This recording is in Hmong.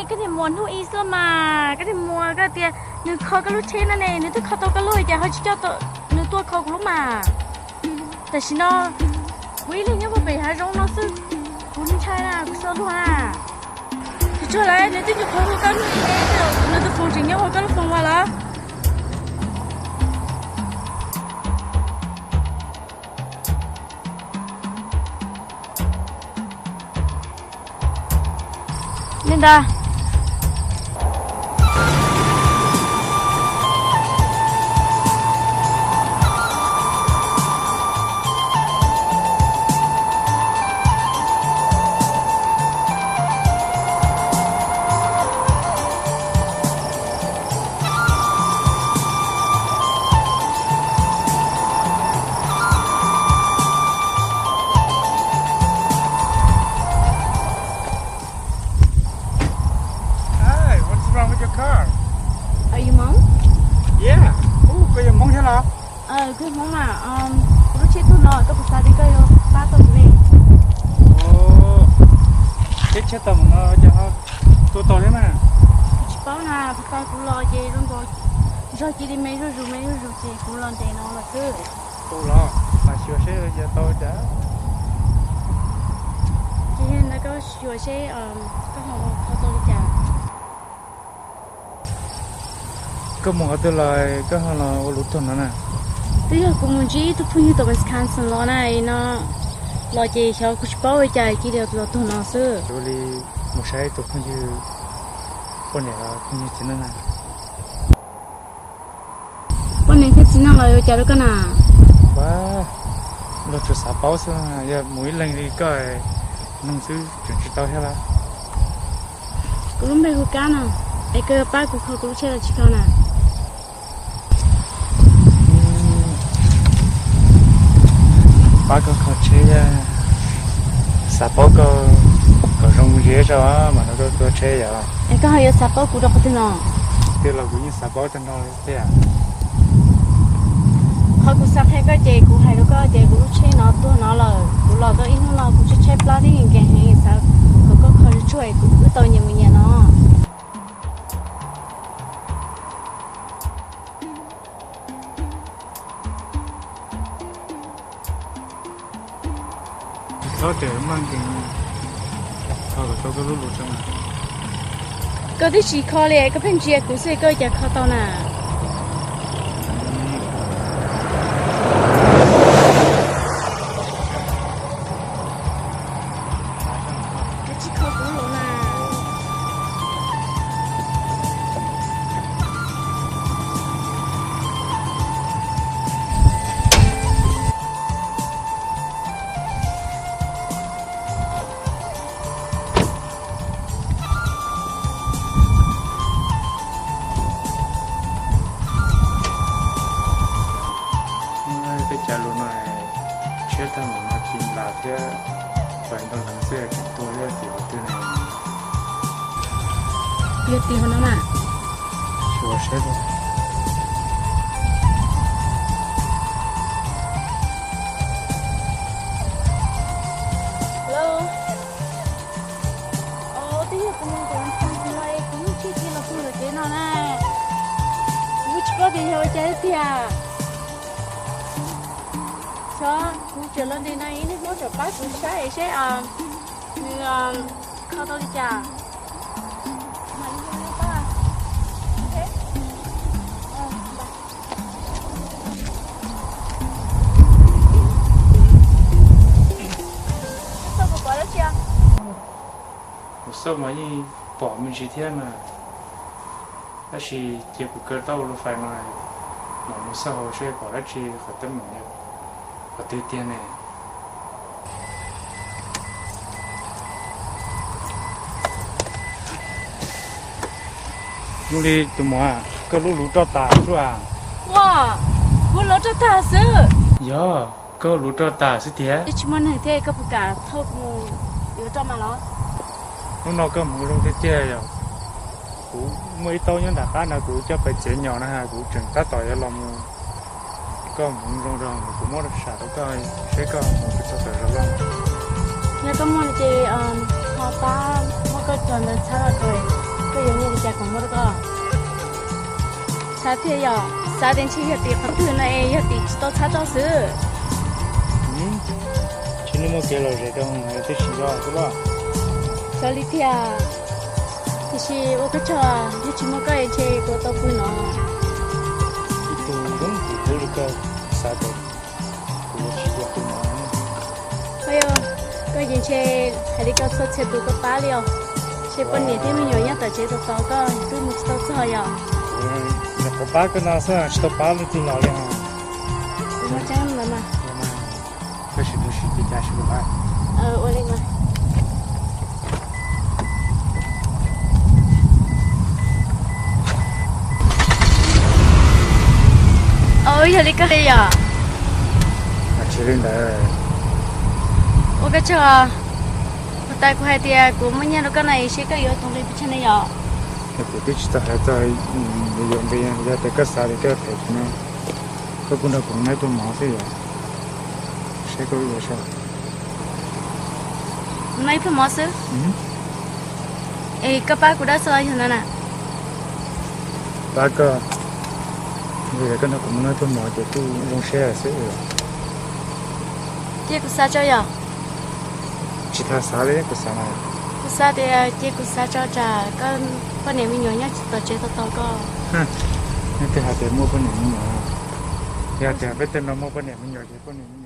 Koj niag muam hnub ib xwb mas, koj niag muam, koj tias nws kho koj lub tsheb no ne, nws twb kho tau koj lub cas ho tsis coj nws tuaj kho kuv lub mas? Tam sim no kuv ib leeg nyob puag pem hav zoov no xwb, kuv ntshai na, kuv xav luag na. Tsis tsuag lawm, nws twb nyuam qhuav hu koj lub, nws tus foos tseem nyob hauv koj lub foos los lawm. Li ntawd. Hey, what's wrong with your car? Are you Hmooñ? Yeah. Ub, koj yog Hmoob thiab los? Kuv Hmoob mas, kuv lub tsheb tuag no, koj puas xav tias koj yuav pab tau kuv ne? Teb tsheb tau mus no ces ho tua tau thiab mas. Kuv tsis paub na, puag ta kuv los ces zoo nkaus zog cia li me zuj zus me zuj zus ces kuv los ntes no los xwb. Tus los mas xyuas seb yog tau cas. Ces yog ntawd koj xyuas seb koj ho kho tau li cas. Koj mus qhov twg los koj ho los ua luv tuag no na? Twb yog kuv mus ntsib ib tug phooj ywg tom Wisconsin los na, no los ces xyov kuv tsis paub ua cas cia li los tuag no xwb. Ua li mus saib tus phooj ywg poj niam los phooj ywg txiv neej na. Poj niam thiab txiv neej los ua cas rau koj na? Luag tsuas xav paub xwb, yog mus ib leeg li koj, noog xwb tseem tsis tau thiab los? Kuv lub npe hu Kab no, es koj yuav pab kuv kho kuv lub tsheb los tsis kho na? Pab koj kho tsheb, xav paub koj kom zoo zis zog mas no koj tua tsheb yom. Es koj ho yuav xav paub kuv rau qhov twg no? Twb los kuv yeej xav paub tag nrho thiab. Qhov kuv xav qhia koj ces kuv hais rau koj tias kuv lub tsheb no tuag no lawm, kuv los tau ib hnub no kuv tshaib tshaib plab thiab nkees heev, xav kom koj kho tsuag tsuag kuv wb tau nyias mus nyias no. Txhob tes maj nkees, kho kom tau koj lub luv tso. Koj twb tsis kho li koj pheej ntsia kuv xwb koj cas kho tau na? Koj tsis kho kuv lub luv na. Peb cav lus no, tsheb tag mus no ci nplas thiab, pais ntau leev xwb tseem tuag thiab tim qhov twg ne? Yog tim hauv no na. Xyuas seb. Hello. Twb yog kuv mus tom no, kuv yeej tshwj kiag los pug lawm kev no na. Kuv tsis paub tias yog ua cas tiag. Xyov, kuv tseem los nres no ib niag hmoob tseem pab kuv saib seb nws kho tau li cas. Kuv xauj mas yeej pom me ntsis thiab mas, tab sis cia kuv kaw tau lub fais no mam mus xauj hauv seb pom dab tsi qhov teeb meem, qhov twg tiag ne. Zoo li tus muam, koj lub luv roj tas xwb a. Ua, kuv luv roj tag xwb. Yog, koj luv roj tas xwb tiag. Twb tsis muaj neeg thiab koj puas kam thauj kuv mus yuav roj mas los? Hnub no koj hmoov zoo tiag tiag yom. Kuv muaj ib taub nyob nram qab no kuv coj pais txiav nyom na, kuv tseem tab tom yuav los mus. Koj hmoov zoo rau kuv muab sam rau koj seb koj hmoov puas tau tawm zog loj. Yog koj muaj ces ho pab muab koj cov ntawd txhab los rau. Cas kuv muab rau koj. Xav tias yog, xav tias ntshe yog tim qhov twg no es yog tim tsis tau txhab rau xwb. Tsis, nej muaj kev lom zem rau twb tsis yog xwb los. Xav li tiag, tiam sis ua koj tsaug, yog tsis muaj koj es ntshe kuv tau pw no. Ib tug zoo tus hlub li koj xav tias kuv yuav tsis tau pw no. Yog koj ces ntshe hais li koj txhua txhia tus koj pab li os. Ntshe poj niam thiab me nyuam nyob tom tsev tos tos koj twb mus tsis tau txog yom. Nyuam qhuav pab koj no xwb tsis tau pab leej twg los li os. Tab sis kuv sim cia cas sim pab. Ua li mas. Yog li koj li yom. Tsis li ntawd. Ua koj tsaug. Puas tas kuv hais tias kuv muaj nyiaj rau koj no es seb koj yuav tus nqi pes tsawg ne yom. Kuv twb tsis tau hais txog yuav nqi, yog tias koj xav li koj them kuv no, koj kuj nrog kuv noj ib pluag mov xwb yom. Seb koj yuav saib. Noj ib pluag mov xwb. Es koj pab kuv dab tsi los yog ntawd na? Pab koj, yog koj nrog kuv mus noj ib pluag mov ces kuj zoo siab xwb. Cia kuv xav tso yom. Tsis tas xav li, kuv xav na. Kuv xav tias cia kuv xav tso tsam koj poj niam me nyuam nyob tom tsev tos tos koj. Nej twb hais tias muaj poj niam me nyuam, yog tias peb tej no muaj poj niam me nyuam ces poj niam me